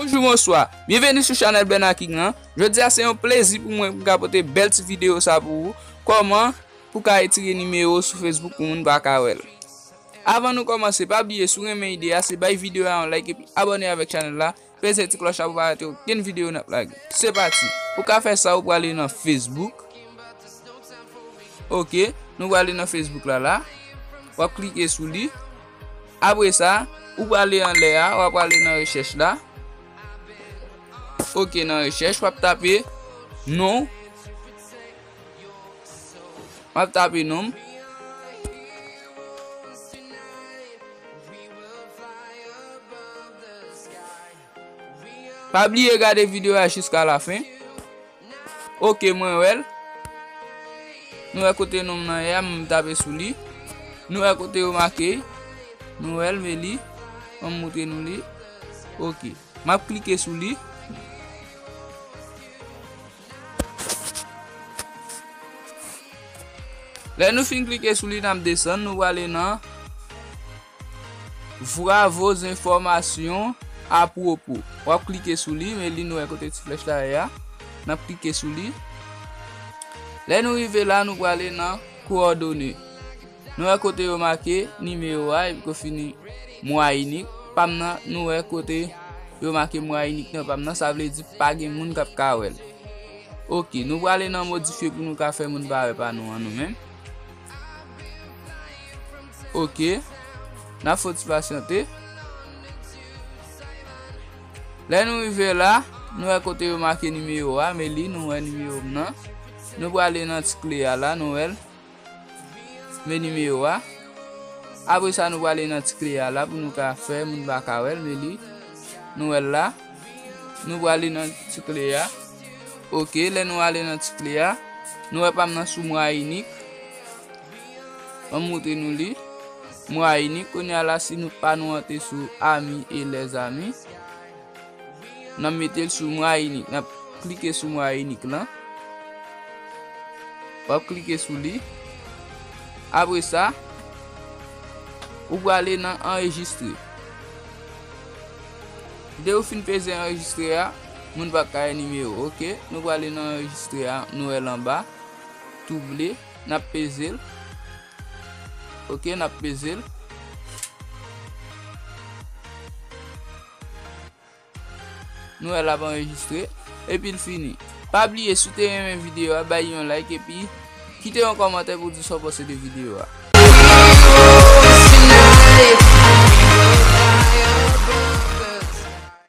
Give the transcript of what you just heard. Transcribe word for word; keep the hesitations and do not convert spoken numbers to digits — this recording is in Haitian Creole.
Bonjou, bonswa. Byenveni sou chanèl Bernard King lan. Jodi a se yon plezi pou mwen pou m ka pote bèl ti videyo sa pou ou. Kòman pou ka retire nimewo sou Facebook pou moun pa ka wè l. Avan nou kòmanse, pa bliye, si w renmen ide a, se bay videyo a yon like epi abòne avèk chanèl la. Peze ti klòch la pou pa rate okenn videyo n ap lage. Se pati. Pou ka fè sa, ou prale nan Facebook. Ok, nou prale nan Facebook la la. W ap klike sou li. Apre sa, ou prale anlè a, w ap prale nan rechèch la. Ok, nan rechèch, w ap tape non. W ap tape non m. Pa bliye gade videyo a jiska lafen. Ok, mwen wè l. Nou wè kote non m nan ye a, m tape sou li. Nou wè kote yo make. Nou wè l, men li. An m moutre nou li. Ok. M ap klike sou li. Lè nou fin klike sou li, n ap desann, nou prale nan Vwa vos enfòmasyon apwopo. W ap klike sou li, men li nou wè kote ti flèch la ye a. N ap klike sou li. Lè nou rive la, nou prale nan kowòdone. Nou wè kote yo make nimewo a, epi kou fini mwa inik. Pa m nan, nou wè kote yo make mwa inik nan pa m nan, sa vle di pa gen moun k ap ka wè l. Ok, nou prale nan modifye pou nou ka fè moun pa wè pa nou an nou menm. Ok, n ap fè yon ti pasyante. Lè nou rive la, nou wè kote yo make nimewo a, men li, nou wè nimewo m nan. Nou prale nan ti kle a la, nou wè l. Men nimewo a. Apre sa, nou prale nan ti kle a la pou nou ka fè moun pa ka wè l, men li. Nou wè l la. Nou prale nan ti kle a. Ok, lè nou ale nan ti kle a, nou wè pa m nan sou mwa inik. An m moutre nou li. Mwa inik, kounye a la, si nou pa nou an te sou ami e lèzami. N ap mete l sou mwa inik. N ap klike sou mwa inik lan. W ap klike sou li. Apre sa, ou prale nan anrejistre. Depi w fin peze anrejistre a, moun pa ka wè nimewo. Ok, nou prale nan anrejistre a, nou wè l anba, tou ble, n ap peze l. Ok, n ap peze l. Nou wè l ap anrejistre. Epi l fini. Pa bliye, si w te renmen videyo a, bay yon like epi kite yon kòmantè pou w di sa w panse de videyo a.